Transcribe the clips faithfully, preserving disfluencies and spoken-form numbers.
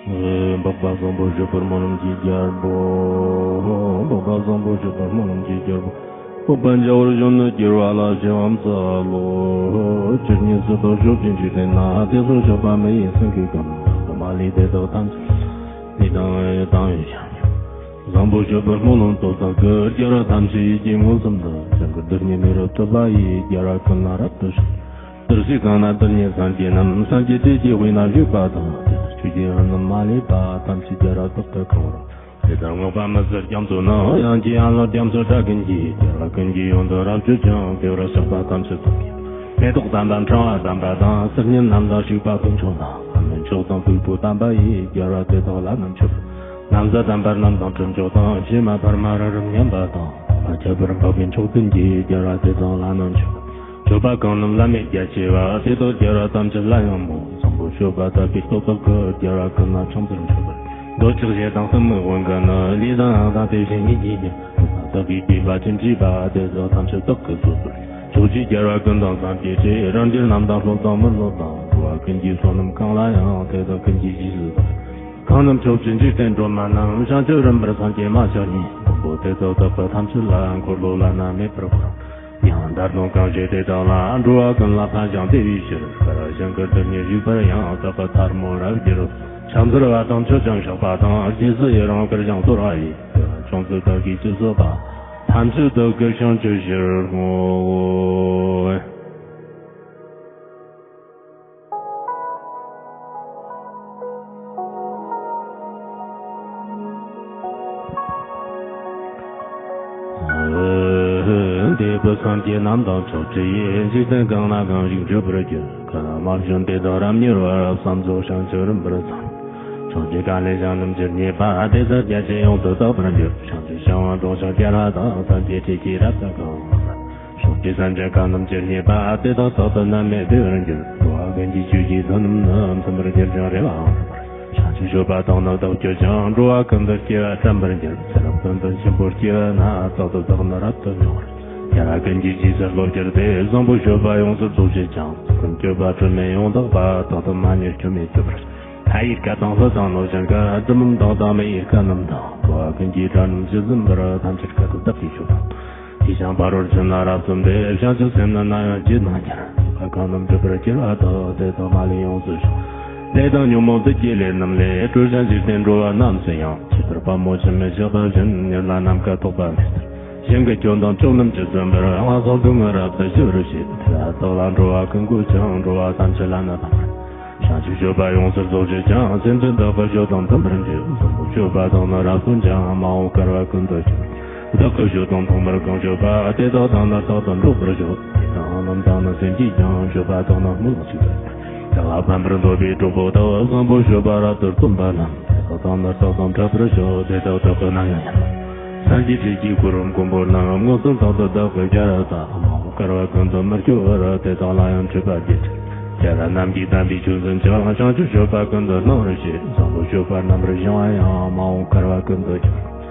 འཕགས་པ་བཟང་པོ་སྤྱོད་པར་སྨོན་ལམ་གྱི་རྒྱལ་པོ། འཕགས་པ་བཟང་པོ་སྤྱོད་པར་སྨོན་ལམ་གྱི་རྒྱལ་པོ། འཕགས་པ་འཇའ་བར་གཞོན་ནུ་གྱུར་པ་ལ་ཞི་བ་འཚལ་ལོ། ཇི་སྙེད་སུ་དག་ཕྱོགས་བཅུའི་འཇིག་རྟེན་ན། དེ་སོགས་སྤྱོད་པ་མི་ཡི་སེང་གེ་གང་། མ་ལུས་དེ་དག་ཐམས་ཅད་ལ། དེ་དང་དང་བཞག་ནས། བཟང་པོ་སྤྱོད་པར་སྨོན་ལམ་བཏབ་ཐབས་ཀྱི། རྒྱལ་བ་ཐམས་ཅད་ཡིད་ཀྱིས་མངོན་སུམ་དུ། བྱང་ཆུབ་རྡུལ་སྙེད་མི་རབས་ཐོབ་པ་ཡི། རྒྱལ་བ་ཀུན་ལ་རབ་ཏུ་བྱུང་། དེར་གཤེགས་གང་ན་དེར་སྙེད་སངས་རྒྱས་རྣམས། སངས་རྒྱས་སྲས་ཀྱི་དབུས་ན་བཞུགས་པ་དང་། དེ་ལྟར་ཆོས་ཀྱི་དབྱིངས་རྣམས་མ་ལུས་པ། ཐམས་ཅད་རྒྱལ་བ་རབ་ཏུ་གང་བར། དེ་ལྟར་མངོན་པ་མི་ཟད་རྒྱ་མཚོ་ནི། དབྱངས་ཀྱི་ཡན་ལག་རྒྱ་མཚོ་སྒྲ་ཀུན་གྱིས། རྒྱལ་བ་ཀུན་གྱི་ཡུལ་དུ་རབ་བསྐྱོད་ཅིང་། དེ་བར་གཤེགས་པ་ཐམས་ཅད་དག་གིས། མེ་ཏོག་དམ་པ་ཕྲེང་བ་དམ་པ་དང་། སིལ་སྙན་རྣམས་དང་བྱུག་པ་ཀུན་མཆོག་དང་། ལྷ་མིན་མཆོག་དང་ཕུར་བུ་དམ་པ་ཡིས། རྒྱལ་བ་དེ་དག་ལ་རྣམ་མཆོད་པར། ན་བཟའ་དམ་པ་རྣམས་དང་ཁྲིམས་མཆོག་དང་། ཕྱེ་མ་འཕར་མ་རབ་རིམ་མཉམ་པ་དང་། ལ་ཁྱད་པར་འཕགས་པའི་མཆོག་ཐུན་གྱིས། རྒྱལ་བ་དེ་དག་ལ་རྣམ་མཆོད་པར། མཆོད་པ་གང་རྣམས་བླ་མེད་རྒྱ་ཆེ་བ། དེ་དག་རྒྱལ་བ་ཐམས་ཅད་ལ་ཡང་མོས། བཟང་པོ་སྤྱོད་པ་དག་གིས་བསྟོད་པ་ཀུན། རྒྱལ་བ་ཀུན་ལ་ཕྱག་འཚལ་མཆོད་པར། འདོད་ཆགས་ཞེ་སྡང་གཏི་མུག་དབང་ཀུན་ནི། ལས་དང་ཡང་དག་པའི་བཤེས་གཉེན་གྱིས་ནི། བདག་གིས་བསྐྱེད་པ་ཅི་མཆིས་པ། དེ་དག་ཐམས་ཅད་བདག་གིས་རྫོགས་པར། ཕྱོགས་བཅུའི་རྒྱལ་བ་ཀུན་དང་སངས་རྒྱས་སྲས། རབ་འབྱམས་རྣམས་དང་སློབ་དང་མི་སློབ་དང་། འགྲོ་བ་ཀུན་གྱི་བསོད་ནམས་གང་ལ་ཡང་། དེ་དག་ཀུན་གྱི་རྗེས་སུ་བདག་གང་རྣམས་ཕྱོགས་བཅུའི་འཇིག་རྟེན་སྒྲོན་མ་རྣམས། བྱང་ཆུབ་རིམ་པར་སངས་རྒྱས་མ་ཆགས་ཉིད། མགོན་པོ་དེ་དག་བདག་གིས་ཐམས་ཅད་ལ། འཁོར་ལོ་བླ་ན་མེད་པར་བསྐོར། ཡང་མདའ་ལྟོང་གང་བྱེད་དེ་དག་ལ། འགྲོ་བ་ཀུན་ལ་ཕན་ཞིང་བདེ་བའི་ཕྱིར། ཀ་ར་ཞིང་གི་རྡུལ་སྙེད་བཞུགས་པར་ཡང་། བདག་གི་ཐལ་མོ་རབ་བསྒྱུར་རོ། ཕྱག་འཚལ་བ་དང་མཆོད་ཅིང་བཤགས་པ་དང་། རྗེས་སུ་ཡི་རང་བསྐུལ་ཞིང་གསོལ་བ་ཡི། དེ་ལ་ཕྱོགས་བཅུ་བདག་གིས་ཅི་བསྩལ་པ། ཐམས་ཅད་བདག་གིས་བྱང་ཆུབ་ཕྱིར་བསྔོའོ། འདས་པའི་སངས་རྒྱས་རྣམས་དང་ཕྱོགས་བཅུ་ཡི། འཇིག་རྟེན་གང་ན་གང་ཞིག་མཆོད་པར་གྱུར། གང་ལ་མ་བྱོན་དེ་དག་རབ་མྱུར་བར། བསམ་རྫོགས་བྱང་ཆུབ་རིམ་པར་འཚང་། ཕྱོགས་བཅུའི་དགའ་ལྡན་ཞིང་རྣམས་ཇི་སྙེད་པ། དེ་དག་རྒྱ་ཆེར་ཡོངས་སུ་དག་པར་འགྱུར། བྱང་ཆུབ་ཤིང་དབང་དྲུང་ཞིང་རྒྱལ་བ་དང་། སངས་རྒྱས་སྲས་ཀྱིས་རབ་ཏུ་གང་བར། ཕྱོགས་བཅུའི་སེམས་ཅན་གང་རྣམས་ཇི་སྙེད་པ། དེ་དག་རྟག་ཏུ་ནམ་ཡང་བདེ་བར་འགྱུར། འགྲོ་བ་ཀུན་གྱི་ཆོས་ཀྱི་བསོད་ནམས་རྣམས། ཚིམ་པར་འགྱུར་ཅིང་རེ་བའང་རབ་འབར། བྱང་ཆུབ་སྤྱོད་པ་དག་ནི་བདག་སྤྱོད་ཅིང་། འགྲོ་བ་ཀུན་ཏུ་སྐྱེ་བ་དྲན་པར་འགྱུར། ཚེ་རབས་ཀུན་ཏུ་ཆེན་པོར་སྐྱེ་བ་ན། རྟག་ཏུ་བདག་ནི་རབ་ཏུ་འབྱུང་བར། རྒྱལ་བ་ཀུན་གྱི་རྗེས་སུ་སློབ་གྱུར་ཏེ། བཟང་པོ་སྤྱོད་པ་ཡོངས་སུ་རྫོགས་བྱེད་ཅིང་། ཚུལ་ཁྲིམས་སྤྱོད་པ་དྲི་མེད་ཡོངས་དག་པ། རྟག་ཏུ་མ་ཉམས་སྐྱོན་མེད་སྤྱོད་པར། ལྷ་ཡི་བཀའ་དང་ལྷུ་དང་ནོར་ཅན་གྱི། བདུད་མོ་མདོག་དང་མི་ཡི་སྐད་རྣམས་དང་། འགྲོ་བ་ཀུན་གྱི་སྒྲ་རྣམས་ཇི་ཙམ་པར། ཐམས་ཅད་སྐད་དུ་བདག་གིས་ཆོས་བསྟན་ཏོ། དེ་ཞིང་ཕ་རོལ་ཕྱིན་ལ་རབ་བརྩོན་པས། བྱང་ཆུབ་སེམས་ནི་ནམ་ཡང་བརྗེད་མ་གྱུར། སྡིག་པ་གང་རྣམས་སྒྲིབ་པར་གྱུར་པ་དག། དེ་དག་མ་ལུས་ཡོངས་སུ་བྱང་། ལས་དང་ཉོན་མོངས་བདུད་ཀྱི་ལས་རྣམས་ལས། གྲོལ་ཞིང་འཇིག་རྟེན་འགྲོ་བ་རྣམས་སུ་ཡང་། ཁྱད་པར་དཔའ་མོ་འཆི་མེད་ཆགས་པ་བཞིན། ཉིད་ལ་ནམ་མཁའ་ཐོགས་པ་མེད་ལྟར། ཞིང་གི་སྐྱོན་དང་ཕྱོགས་རྣམས་ཇི་ཙམ་པར། ངན་སོང་སྡུག་བསྔལ་རབ་ཏུ་ཞི་བར་བྱེད། དེ་ལ་བདག་ལ་འགྲོ་བ་ཀུན་བཀོད་ཅིང་། འགྲོ་བ་ཐམས་ཅད་བླ་ན་ཕམ་པར། བྱང་ཆུབ་སྤྱོད་པ་ཡོངས་སུ་རྫོགས་བྱེད་ཅིང་། སེམས་ཅན་བདག་གི་སྤྱོད་དང་མཐུན་པར་འགྱུར། བཟང་པོ་སྤྱོད་པ་དག་ནི་རབ་བརྩོན་ཅིང་། མ་འོངས་བསྐལ་པ་ཀུན་ཏུ་སྤྱོད། བདག་གི་སྤྱོད་དང་མཐུན་པར་གང་སྤྱོད་པ། དེ་དག་དང་ནི་རྟག་ཏུ་འགྲོགས་པར་ཤོག། དེ་དག་རྣམས་དང་ནི་སེམས་ཀྱིས་ཀྱང་། སྤྱོད་པ་དག་ནི་སྨོན་ལམ་གཅིག་ཏུ། བདག་ལ་ཕན་པར་འདོད་པའི་གྲོགས་པོ་དག། བཟང་པོ་སྤྱོད་པ་རབ་ཏུ་རྩོམ་པ་རྣམས། དེ་དག་དང་ནི་རྟག་ཏུ་འཕྲད་པར་ཤོག། དེ་དག་བདག་གིས་ནམ་ཡང་ཉམས། སངས་རྒྱས་སྲས་ཀྱི་གོ་རིམ་མགོན་པོ་རྣམས། མངོན་སུམ་རྟག་ཏུ་བདག་གིས་རྒྱལ་བ་དང་། མ་འོངས་བསྐལ་པ་ཀུན་ཏུ་མི་སྐྱོ་བར། དེ་དག་ལ་ཡང་མཆོད་པ་བགྱིད། རྒྱལ་བ་རྣམས་ཀྱིས་དམ་པའི་ཆོས་འཛིན་ཅིང་། བྱང་ཆུབ་སྤྱོད་པ་ཀུན་ཏུ་སྣང་བར་བྱེད། བཟང་པོ་སྤྱོད་པ་རྣམ་པར་བཞེངས་པ་ཡང་། མ་འོངས་བསྐལ་པ་ཀུན་ཏུ་སྐྱོང་།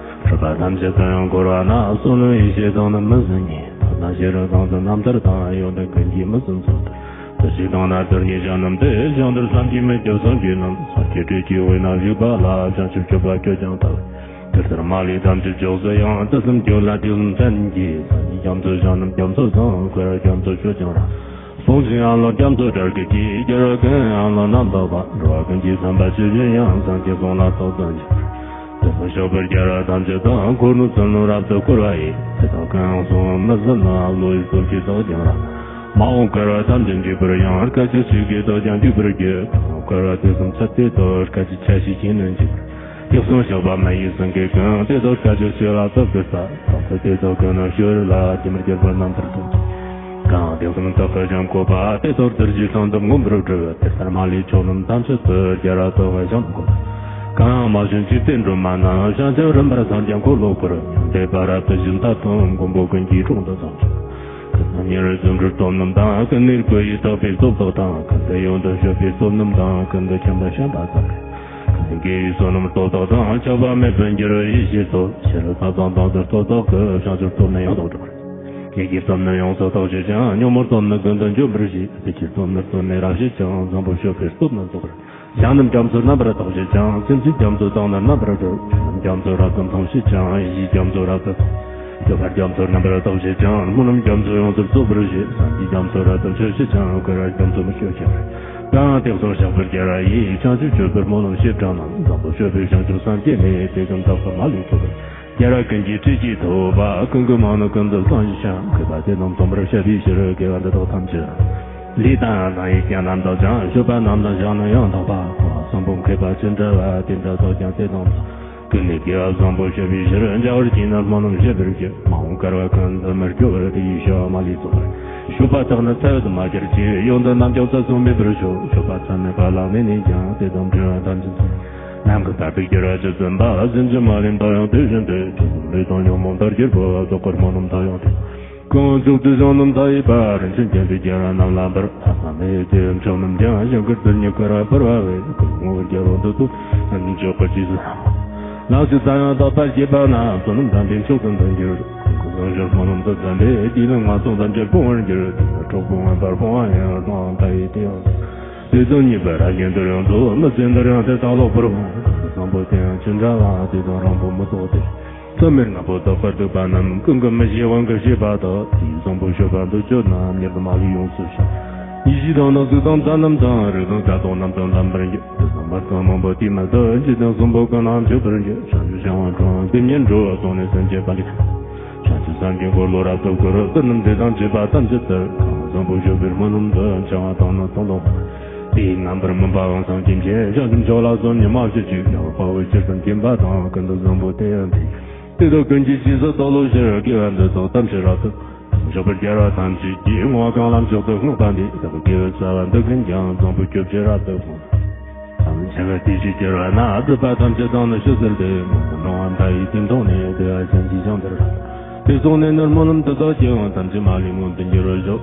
སྲིད་པ་ཐམས་ཅད་དུ་ཡང་འཁོར་བ་ན། བསོད་ནམས་ཡེ་ཤེས་དང་ནི་མི་ཟད་ཉིད། ཐོབ་ན་ཤེས་རབ་དང་ནི་རྣམ་ཐར་དང་། ཡོན་ཏན་ཀུན་གྱིས་མི་ཟད་མཚུངས་པར། དེར་གཤེགས་གང་ན་དེར་སྙེད་ཞིང་རྣམས་ཏེ། ཞིང་དེར་བསམ་གྱིས་མི་ཁྱབ་སངས་རྒྱས་རྣམས། སངས་རྒྱས་སྲས་ཀྱི་དབུས་ན་བཞུགས་པ་ལ། བྱང་ཆུབ་སྤྱོད་པ་སྤྱོད་ཀྱང་ཐོབ། དེར་ཐལ་མ་ལུས་ཐམས་ཅད་ཕྱོགས་སུ་ཡང་། དུས་གསུམ་རྒྱུད་ལ་དུས་གསུམ་མཚན་གྱི། སངས་རྒྱས་རྒྱ་མཚོ་ཞིང་རྣམས་རྒྱ་མཚོ་དང་། འཁོར་བའི་རྒྱ་མཚོ་ཆོས་ཀྱང་རབ། སྲོག་འཛིན་ཡན་ལག་རྒྱ་མཚོ་སྒྲ་སྐད་ཀྱིས། རྒྱལ་བ་ཀུན་ཡང་ལ་རྣམ་དག་པ། འགྲོ་བ་ཀུན་གྱི་བསམ་པ་ཇི་བཞིན་དབྱངས། སངས་རྒྱས་གསུང་ལ་རྟག་ཏུ་འཇུག་པར། དེ་དག་སྤྱོད་པར་རྒྱལ་བ་ཐམས་ཅད་དང་། འཁོར་ལོ་བསོད་ནམས་རབ་ཏུ་བསྐོར་བ་ཡིས། དེ་དག་གང་ཡང་གསུང་མི་ཟད་ན། བློ་ཡི་སྟོབས་ཀྱིས་བདག་ཀྱང་རབ། མ་འོངས་བསྐལ་པ་ཐམས་ཅད་འཇིག་པར་ཡང་། སྐད་ཅིག་གཅིག་གིས་བདག་ཀྱང་འཇིག་པར་འགྱུར། མ་འོངས་བསྐལ་པ་དུས་གསུམ་ཚད་མཐའི་དུས། སྐད་ཅིག་ཆ་ཤས་ཤིག་ནི་འཇིག་པར། དེ་གསུང་བཤགས་པ་མི་ཡི་སེང་གེ་ཀུན། དེ་དག་སྐད་ཅིག་གཅིག་ལ་བཏབ་གྱུར་པ། བདག་གིས་དེ་དག་ཀུན་ནི་ཕྱི་རོལ་ལ། ཇི་མར་གྱུར་པ་རྣམ་ཐར་ཐོབ། གང་དེ་གསུམ་བདག་གིས་ཀྱང་བཀོད་པ། དེ་དག་བདུད་བཞིའི་དོན་དུ་མངོན་པར་བསྒྲུབས། དེ་ལྟར་མ་ལུས་ཕྱོགས་རྣམས་ཐམས་ཅད་དུ། རྒྱལ་བ་ཐོབ་པར་བྱང་དུ་བཀོད། གང་ཡང་མ་བྱོན་འཇིག་རྟེན་སྒྲོན་མ་རྣམས། བྱང་ཆུབ་རིམ་པར་སངས་རྒྱས་འཁོར་ལོ་བསྐོར། ཡང་འདས་པ་རབ་ཏུ་ཞི་མཐའ་ཐོབ། མགོན་པོ་ཀུན་གྱི་དྲུང་དུ་ཚང་། ཀུན་ནས་ཉེ་རུ་སུ་འགྲོའི་སྟོབས་རྣམས་དང་། ཀུན་ནས་བསྐུལ་ཡི་དག་པའི་སྟོབས་དག་དང་། ཀུན་ཏུ་ཡོན་ཏན་སྤྱོད་པའི་སྟོབས་རྣམས་དང་། ཀུན་ཏུ་མཁྱེན་པ་བྱམས་པ་དག་གིས། ཀུན་ནས་དགེ་བའི་བསོད་ནམས་སྟོབས་དག་དང་། ཆགས་པ་མེད་པར་འགྱུར་བའི་ཡེ་ཤེས་སྟོབས། ཤེས་རབ་ཐབས་དང་དང་དུ་སྟོབས་དག་གིས། བྱང་ཆུབ་སྟོབས་ནི་ཡང་དག་སྒྲུབ་པར། ཉེས་དགེའི་སྟོབས་ནི་ཡོངས་སུ་དག་བྱེད་ཅིང་། ཉོན་མོངས་སྟོབས་ནི་ཀུན་ཏུ་འཇོམས་པར་བྱེད། བདུད་ཀྱི་སྟོབས་ནི་གཙོ་ནས་རབ་བྱེད་ཅིང་། བཟང་པོ་སྤྱོད་པའི་སྟོབས་ནི་རྫོགས་པར། ཞིང་རྣམས་རྒྱ་མཚོ་རྣམ་པར་དག་བྱེད་ཅིང་། སེམས་ཅན་རྒྱ་མཚོ་དྭངས་ནས་རྣམ་པར་སྒྲོལ། ཆོས་རྣམས་རྒྱ་མཚོ་རབ་ཏུ་མཐོང་བྱེད་ཅིང་། ཡེ་ཤེས་རྒྱ་མཚོ་རབ་ཏུ་སྤྱོད་པ་རྒྱ་མཚོ་རྣམ་པར་དག་བྱེད་ཅིང་། སྨོན་ལམ་རྒྱ་མཚོ་ཡོངས་སུ་རྫོགས་པར་བྱེད། སངས་རྒྱས་རྒྱ་མཚོ་རབ་ཏུ་སྤྱོད་བྱེད་ཅིང་། བསྐལ་པ་རྒྱ་མཚོ་མི་སྐྱོ་བྱེད་པར། གང་དེ་ཚོ་བཤགས་པར་བགྱི་བ་ཡིས། བྱང་ཆུབ་སྤྱོད་པའི་སྨོན་ལམ་བྱེ་བྲག་རྣམས། བཟང་པོ་སྤྱོད་པས་བྱང་ཆུབ་སངས་རྒྱས་ནས། དེ་ཀུན་བདག་གིས་མ་ལུས་ཐོབ་པར། རྒྱལ་བ་ཀུན་གྱི་ཁྲུས་ཀྱིས་ཐོབ་པ། ཀུན་གྱི་མང་ནི་ཀུན་ཏུ་བཟང་ཞིང་། མཁས་པ་དེ་རྣམས་སྟོན་པར་བྱ་བའི་ཕྱིར། དགེ་བ་འདི་དག་ཐམས་ཅད་ལས་དང་། ལྷ་ཡི་སྐད་རྣམས་དག་ཅིང་། མཆོད་པ་རྣམས་དང་ཕྱག་ན་ཡང་དག་པ། གོ་བ་བཟང་པོ་མཁས་པ་ཅི་འདྲ་བ། དེ་འདྲ་སོགས་ཀྱང་དེ་དང་འདྲ། ཀུན་ནས་དགེ་བ་བཟང་པོ་བྱེད་པའི་ཕྱིར། བྱ་བར་བགྱིས་ན་སྨོན་ལམ་བྱེད་པར་བགྱི། མ་འོངས་བསྐལ་པ་ཀུན་ཏུ་མི་སྐྱོ་བར། དེ་ཡི་བྱ་བ་མ་ལུས་རྫོགས་པར་ཤོག། པ་དག་ནི་ཚ་ཡོད་དུ་མ་གྱུར་ཅིག། ཡོན་ཏན་རྣམས་ཀྱང་ཚད་བཟུང་མེད་པར་ཤོག། མཆོད་པ་ཚད་མེད་པ་ལ་གནས་ནས་ཀྱང་། དེ་དང་འབྲེལ་བ་ཐམས་ཅད་ཚང་། ནམ་མཁའ་ལྟར་དུ་གྱུར་པ་ཇི་ཙམ་པ། སེམས་ཅན་མ་ལུས་འདི་ཡང་དེ་བཞིན་ཏེ། ཆོས་དང་ལས་དང་ཉོན་མོངས་དག་གྱུར་པ། རྫོགས་པར་སྨོན་ལམ་མཐའ་ཡང་དུ། གང་བྱུང་དུས་བྱུང་རྣམ་ཐར་ཡིས་པ། རིན་ཆེན་བརྒྱན་པའི་རྒྱལ་བ་རྣམས་ལ་འབུལ། ལྷག་བསམ་མེད་དེ་མཆོག་རྣམས་ཀྱང་། ཞིང་ཁར་དུ་ཉིད་ཁར་འཕུར་བ་བས། ཀུན་བསྔོ་བའི་རྒྱལ་པོ་འདི་དང་། མཆོད་པར་གྱིས་སུ། ལམ་ཞིག་ཙམ་ཡང་དག་པར་བྱས་པ་ན། བསོད་ནམས་དམ་པའི་མཆོག་ཏུ་འདི་འགྱུར། ཀུན་གྱི་བཟང་སྤྱོད་སྨོན་ལམ་དུ་བརྩམས་པས། དེས་ནི་ངན་སོང་ཐམས་ཅད་སྤོང་བར་འགྱུར། དེས་ནི་གྲོགས་པོ་མངོན་པར་སྤོང་བ་ཡིན། སྤང་བ་མཐའ་ཡས་དེ་ཡང་། དེ་ཙམ་ཉེས་པའི་རྭ་ཅན་དུ་ཡང་རྫོགས། མི་ཚེ་འདིར་ཡང་དེ་དག་ལོག་པར་འོང་། བཟང་པོ་དེ་ཡང་ཅི་འདྲ་བ། དེ་དང་རིང་པོ་མི་ཐོགས་ཏེ། ཚད་མེད་ལྔ་པོ་དག་པར་འདུག་པ་རྣམས། ཀུན་གྱི་མི་ཤེས་དབང་གིས་ཤེས་པ་དག། དེས་བཟང་པོ་སྤྱོད་པ་འདི་སྤྱོད་ན། མྱུར་དུ་མ་ལུས་ཡོངས་སུ་བྱང་། ཡེ་ཤེས་དང་ནང་གཟུགས་དང་མཚན་རྣམས་དང་། རིག་དང་ཁ་དོག་རྣམས་དང་ལྡན་པར་འགྱུར། དེ་ཚོ་མ་ཚང་མང་པོ་དེ་མ་ཟད། འཇིག་རྟེན་གསུམ་པོ་ཀུན་ལའང་འཇུག་པར་འགྱུར། བྱང་ཆུབ་ཤིང་དབང་དྲུང་དེ་ཉིད་འགྲོ། སོང་ནས་སེམས་ཅན་ཕན་ཕྱིར། བྱང་ཆུབ་སེམས་ཀྱི་འཁོར་ལོ་རབ་ཏུ་བསྐོར། ཀུན་རྣམས་དེ་དང་བཅས་པ་ཐམས་ཅད་དུ། གང་བཟང་པོ་སྤྱོད་པའི་སྨོན་ལམ་འདི། བྱ་བ་དང་ནི་མཐུན་ལོ། དེའི་རྣམ་པར་སྨིན་པའང་སངས་རྒྱས་མཁྱེན། བྱང་ཆུབ་མཆོག་ལ་བསམ་གྱིས་མ་ཤོད་ཅིག། ཡང་དཔའ་བོས་ཇི་ཙམ་མཁྱེན་པ་དང་། ཀུན་ཏུ་བཟང་པོ་དེ་ཡང་དེ། དེ་དག་ཀུན་གྱི་རྗེས་སུ་བདག་སློབ་ཕྱིར། དགེ་བ་འདི་དག་ཐམས་ཅད་རབ་ཏུ་འཇོག་པར་རྒྱལ་བ་ཐམས་ཅད་ཀྱིས། བསྔོ་བ་གང་ལ་མཆོག་ཏུ་བསྔགས་པ་འདི། བདག་གི་དགེ་བའི་རྩ་བ་འདི་ཀུན་ཀྱང་། བཟང་པོ་སྤྱོད་ཕྱིར་རབ་ཏུ་བསྔོ། ཐམས་ཅད་ཀྱི་དེ་ཕྱིར་གྱུར་པ་ན། སྒྲིབ་པ་ཐམས་ཅད་དག་ནི་ཞི་ཟེར་ཏེ། མངོན་དུ་སྣང་བ་མཐའ་ཡས་དེ་མཐོང་ནས། བདེ་བ་ཅན་གྱི་ཞིང་དེར། དེ་སོང་ནས་ནི་སྨོན་ལམ་འདི་དག་ཀྱང་། ཐམས་ཅད་མ་ལུས་མངོན་དུ་འགྱུར་བར་ཤོག།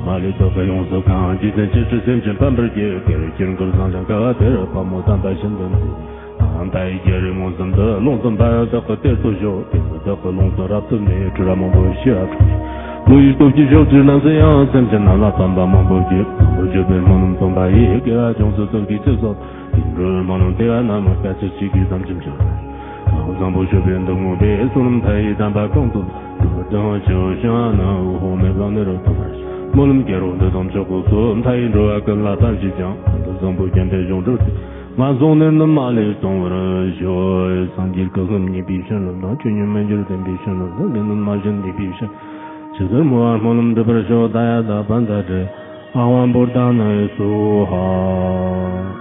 མ་ལུས་བདག་གིས་ཡོངས་སུ་གང་། འཇིག་རྟེན་ཅི་སྲིད་སེམས་ཅན་ཕན་པར་བགྱི། བསྐལ་པའི་དཀྱིལ་འཁོར་བཟང་ཞིང་དཀའ་བ་དེར། དཔའ་མོ་དམ་པ་ཤིན་ཏུ་འདུ། ཨ་མཐའ་ཡས་རྒྱལ་རིགས་མངོན་སུམ་དུ། ལོངས་སུ་སྤར་བ་བདག་གི་གཏེར་དུ་ཞོག། དེ་ཚེ་བདག་གི་ལོངས་སུ་རབ་ཏུ་སྨིན། འཁྲུལ་བ་མང་པོ་ཞི་བར་འགྲོ། བློ་ཡི་སྟོབས་ཀྱིས་ཕྱོགས་བཅུ་རྣམས་སུ་ཡང་། སེམས་ཅན་རྣམས་ལ་ཕན་པ་མང་པོ་བགྱི། བཟང་པོ་སྤྱོད་པའི་སྨོན་ལམ་བརྩམས་པ་ཡིས། དགེ་བ་ཅུང་ཟད་ཙམ་གྱིས་ཚེ་བསགས། དེ་འགྲོ་བའི་སྨོན་ལམ་དེ་བས་ན་མི། སྐད་ཅིག་གཅིག་གིས་ཐམས་ཅད་འབྱུང་། གང་བཟང་པོ་སྤྱོད་པའི་འདི་བསྔོ་བས། བསོད་ནམས་མཐའ་ཡས་དམ་པ་གང་བསགས། འགྲོ་བ་དང་བྱ་བ་བྱ་བ་ན། འོད་དཔག་མེད་པ་ནི་རབ་ཏུ་འབར། སྨོན་ལམ་རྒྱལ་པོ་འདི་དང་མཆོག་གོ་སོགས། མཐའ་ཡས་འགྲོ་བ་ཀུན་ལ་ཕན་བྱེད་ཅིང་། ཀུན་ཏུ་བཟང་པོ་བརྒྱན་པའི་གཞུང་གྲུབ་སྟེ། ངན་སོང་ནས་ནི་མ་ལུས་སྲུང་བར་ཤོག། སངས་རྒྱས་སྐུ་གསུམ་བརྙེས་པའི་བྱིན་རླབས་དང་། ཆོས་ཉིད་མི་འགྱུར་བདེན་པའི་བྱིན་རླབས་དང་། དགེ་འདུན་མ་ཞིག་འདུས་པའི་ཕྱིར། ཇི་ལྟར་བསྔོ་བ་སྨོན་ལམ་འགྲུབ་པར་ཤོག། ད་ཡ་ད་པ་ད་ཏྲེ་ཨ་ཝམ་བོ་དྷ་ན་སྭཱ་ཧཱ།